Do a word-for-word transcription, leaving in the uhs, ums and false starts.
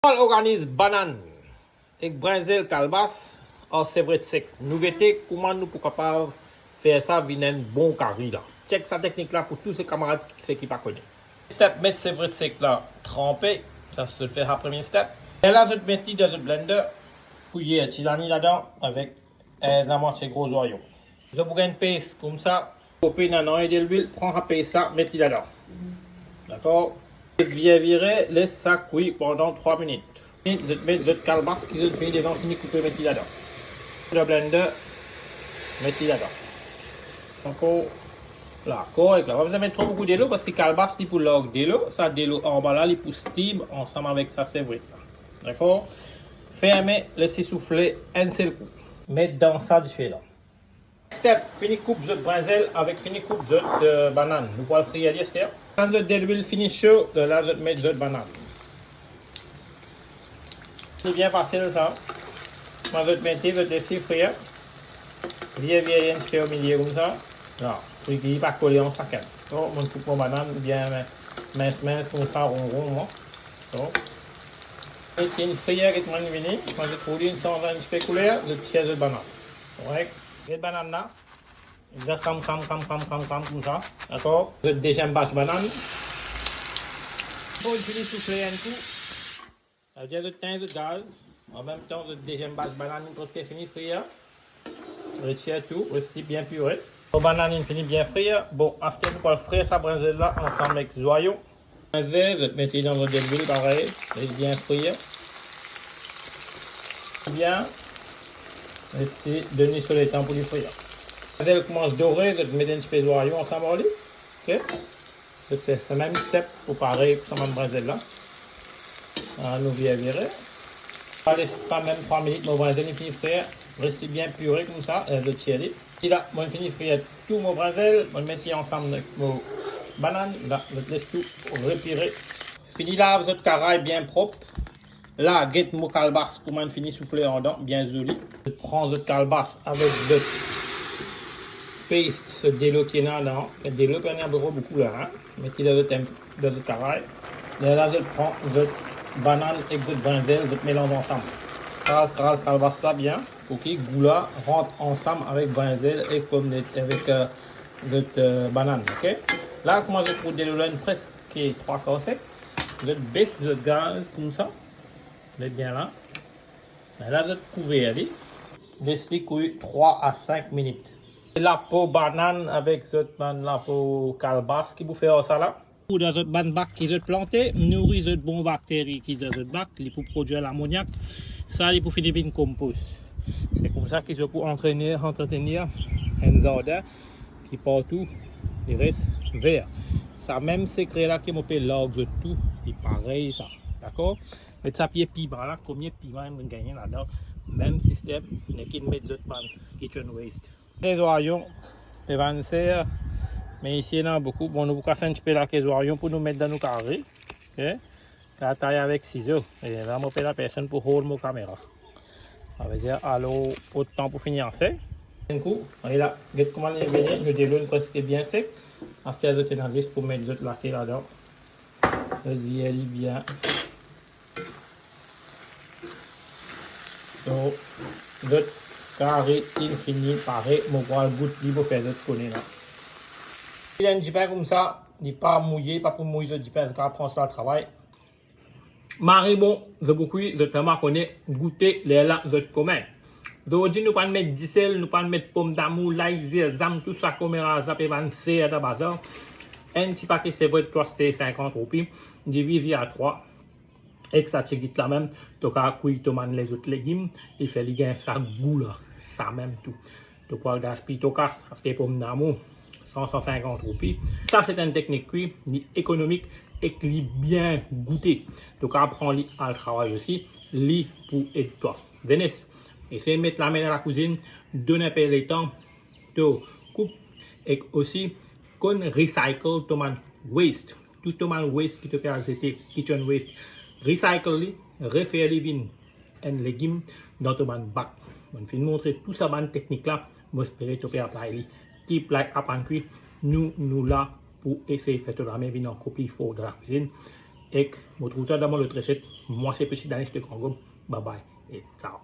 Al organiz banann ek brinzel kalbas ar sevret sek. Nou gete kouma nou pou kapav fer sa vinn enn bon kari la. Chek sa teknik la pou tou se kamarad ki, seki pa kone. Step, met sevret sek la tranpe. Sa se zot fer sa premie step. E la zot met li dan zot blender. Kouyer ti lani ladan avek enn lamwatie gro zwayon. Zot pou gagn pes koumsa, koupe nana e delwil, pran sa pes la, met li ladan. Dakor? Vire, vire, les sa kwi pandan trwa minit. Zot met zot kalbas ki zot fini deza fini koupe, met li ladan. Dan blender, met li ladan. Dakor? La, korek la. Pa bizin met tro boukou delo, parski kalbas li pou larg delo, sa delo anba la, li pou steam ansam avek sa sevret la. Dakor? Ferme, les li soufle enn sel kou. Met dan sa dife la. Step, fini koup zot brinzel avek fini koup zot, eh, banann. Nou pou al frir li aster. Kan zot delwil fini so, la zot met zot banann. Se bien fasil sa. Kan zot mete, zot les li frir. Vire, vire enn tipe omilie koumsa. La, pou li pa kole ansanm. Bon, mo koup mo banann bien mins, mins koumsa, ron, ron, non? Bon. Li finn frir, get kouma li vini. Kan zot trouv li finn sanz enn tipe kouler, zot tir zot banann. Korek? Get banann la. Zot kram, kram, kram, kram, kram, kram, koumsa. Dakor? Zot deziem bas banann. Bon, li fini soufle enn kou. Savedir zot tegn zot gaz. Anmemtan, zot deziem bas banann preske fini frir. Retir tou, les li bien pire. Bon, banann inn fini bien frir. Bon, aster nou pou al frir sa brinzel la ansam ek zwayon. Brinzel, zot met li dan zot delwil parey, les bien frir. Bien. Les li donn li so letan pou li frir. Brinzel koumans dore, zot met enn tipe zwayon ansam ar li. Ok? Zot fer sa mem step pou parey pou sa bann brinzel la. Ah, nou vire, vire. Pa les pa mem trwa minit, mo brinzel li fini frir, les li bien pire koumsa, eh, zot tir li. Ti la, mo fini frir tou mo brinzel, mo met li ansam ek mo banann, la, zot les tou repire. Fini lav zot karay bien prop. La, get mo kalbas kouma inn fini soufle andan, bien zoli. Zot pran zot kalbas avek zot paste, so delo ki ena la, delo ki ena boukou la, hein. Met li dan zot, dan zot karay. Lerla zot pran zot banann ek zot brinzel, zot melanz ansam. Kraz, kraz kalbas la bien, pou ki gou la rant ansam avek brinzel ek pomdet, avek, eh, zot, eh, banann, ok? La, kouma zot trouv delo la inn preske trwa kar sek, zot bes zot gaz koumsa. Met bien la. La zot kouver li. Les li kwi trwa a sink minit. Lapo banann avek zot bann lapo kalbas ki pou fer sa la. Pou dan zot bann bak ki zot plante, nouri zot bon bakteri ki dan zot bak, li pou prodwir lamoniak. Sa li pou fini vinn konpos. Se koumsa ki zot pou antrene, antretenir enn zardin ki partou li res ver. Sa mem sekre la ki mo pe larg zot tou, li parey sa. Dakor? Met sa pie piman la, komie piman inn gagne ladan. Mem sistem, nek inn met zot bann kitchen waste. Lezwaryon, pe vann ser, me isi ena boukou. Bon, nou pou kas enn tipe lake zwaryon pou nou met dan nou kari. Ok? Ka tay avek sizo. E la, mo pe la personn pou hold mo kamera. Savedir, alor, otan pou fini ase. Enn kou, e la, get kouma li vini, nou delo inn preske bien sek. Aster zot ena zis pou met zot lake ladan. Zot vir li bien. So, zot kari inn fini pare, mo pou al gout li pou fer zot kone la. Li enn dipin koumsa, li pa mouye, pa pou mouy zot dipin, zot kapav pran sa travay. Mari bon, zot pou kwi, zot fer mwa kone, goute, lerla zot konbin. Zordi nou pa'nn met disel, nou pa'nn met pomdamour, lay, zirzam, tou sa komeraz la pe vann ser dan bazar. Enn ti pake sevret to aste sinkant roupi, diviz li a trwa, ek sa tigit la mem, to kapav kwi to bann lezot legim, li fer li gagn sa gou la, sa mem tou. To pou al gaspiy to kas, aste pomdamour, san, san sinkant roupi. Sa se enn teknik kwi, li ekonomik ek li bien goute. To kapav pran li al travay osi, li pou ed twa. Venez, esey met lame dan lakwizinn, donn enpe letan, to koup, ek osi konn recycle to bann waste. Tou to bann waste ki to pe al zete, kitchen waste, recycle li, refer li vinn enn legim dan to bann bak. Mo'nn finn montre tou sa bann teknik la, mo espere to pe apply li. Keep like Aprann Kwi, nou, nou la pou esey fer to lame vinn ankor pli for dan lakwizinn. Ek mo trouv twa dan mo lot reset. Mwa se Petit Danis de Grand Gaube. Bye bye e ciao.